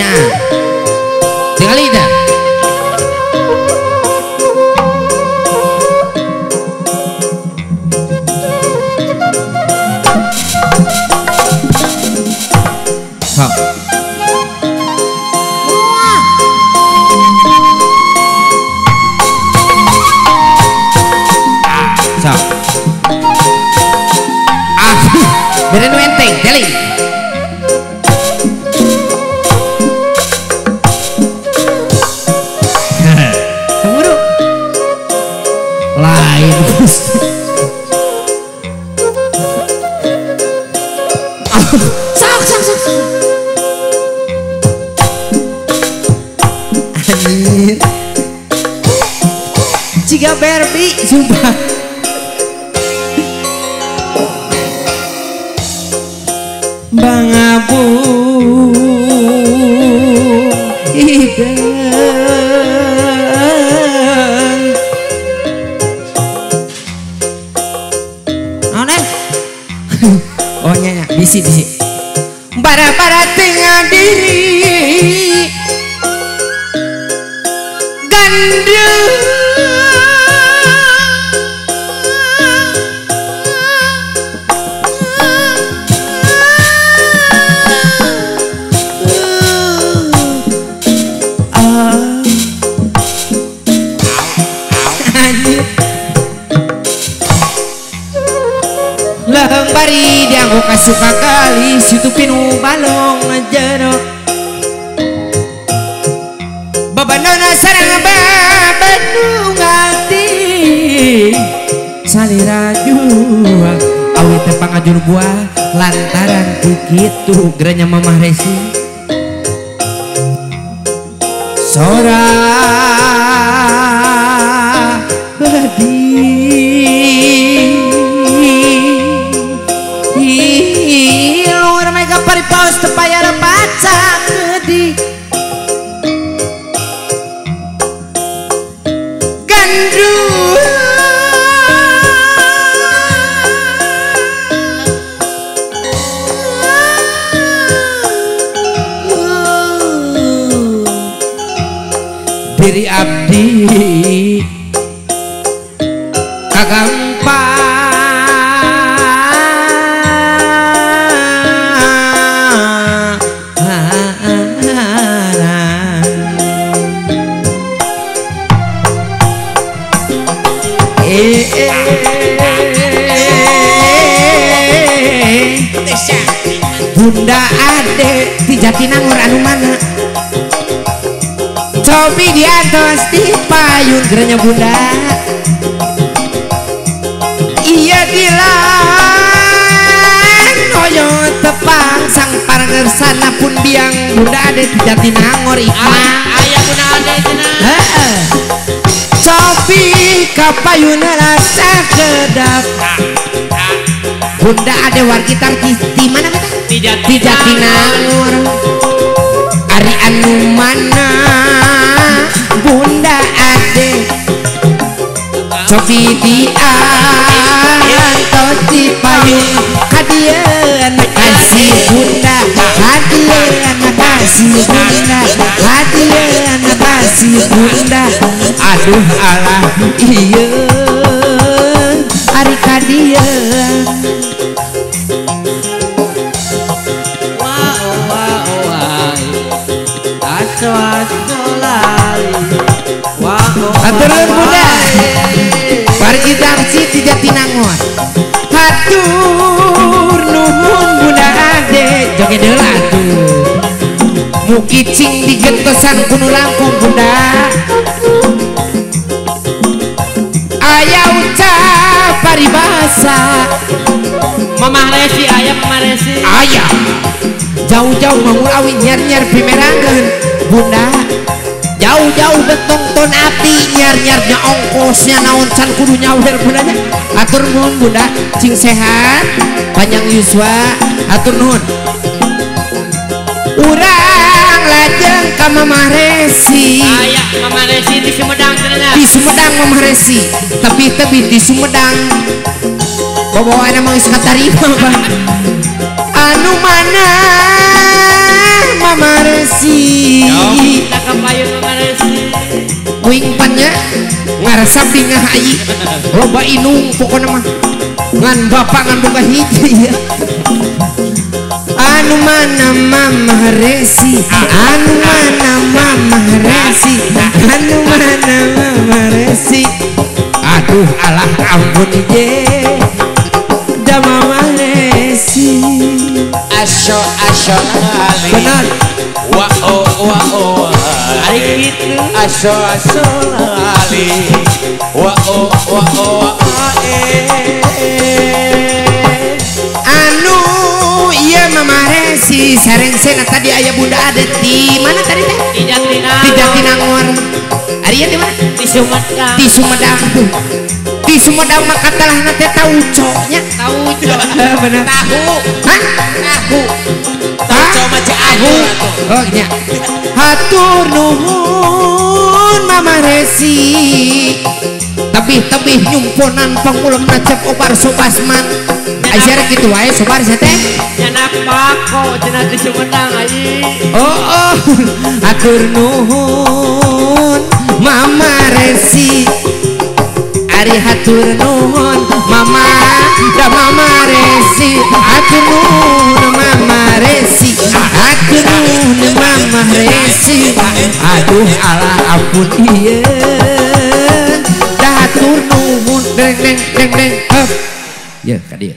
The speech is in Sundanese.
nya. Tinggali dah. Sok. Sok. Ah, bere nu enteng, jali. Keburu. Lain. Sok, sok, sok, sok. Anjir. Ciga Barbie, sumpah. Bang Abu Ida aneh. Oh nya bisi bisi. Bara-bara tengah diri gandeng leheng bari dianggo kasuka kali situ pinu balong jero babanona sarang babandung ati salira jual awi teh pangajur buah lantaran ku kitu gerenya Mamah Resi sora badi paripaos tepayar pacak di gandrung diri abdi kagang Bunda Ade di Jatinangor anu mana? Cobi di atas di payun gerenya Bunda. Iya dilan hoyong tepang sang parangersana pun biang Bunda Ade di Jatinangor iklan. Ayah Bunda Ade cenah. Heeh. Cobi kapayun rasa kedap. Bunda Ade wargi di mana kata? Di Jatinangor. Ari anu mana Bunda Ade cobi di antos di payun kadieun kasih Bunda kadieun kasih Bunda kadieun kasih Bunda aduh alah ieu ari kadieun. Aturun Bunda wargi darsi di Jatinangor hatur nuhun Bunda Ade joget heula atuh muki cing digentosan kuno langkung Bunda aya ucap paribasa Mamah Resi aya Mamah Resi aya jauh-jauh mangulawi nyar-nyar pimerangeun Bunda jauh-jauh betongton api nyar-nyarnya ongkosnya naon can kudu nyawer bundanya atur nuhun Bunda cing sehat panjang yuswa atur nuhun urang lajeng ka Mamah Resi aya Mamah Resi di Sumedang cenah di Sumedang Mamah Resi tepi-tepi di Sumedang bawaana mah geus katarima anu mana Mamah Resi. Karsa bingah ayi loba inung pokona mah ngan bapak ngan boga hiji ya. Anu mana Mama Resi, anu mana Mama Resi, anu mana Mama Resi. Aduh alah ampun ye da Mama Resi. Aso aso lali. Benar. Wa o wa o. Ari kitu. Aso aso lali. Wa o wa o Anu iya Mama Resi sarengsena tadi aya Bunda Ade di mana tadi teh? Di Jatinangor. Di Jatinangor. Ari ieu di mana? Di Sumedang. Di Sumedang. Di Sumedang mah katalahna teh tauco nya. Tauco. Bener. Tahu. Hah? Tahu. Tauco mah Tahu. Oh nya. Hatur nuhun Mama Resi. Tebih-tebih nyumponan pangulemna cep obar sobasman. Aisyah kitu wae sobar sia teh. Nyanak pako cenah di Sumedang ayi. Oh oh hatur nuhun Mama Resi. Ari hatur nuhun Mama da Mama Resi. Hatur nuhun Mama Resi. Hatur nuhun Mama Resi. Aduh alah ampun ieu. Dah hatur nuhun deng deng deng deng. Hup. Ya ka dieu.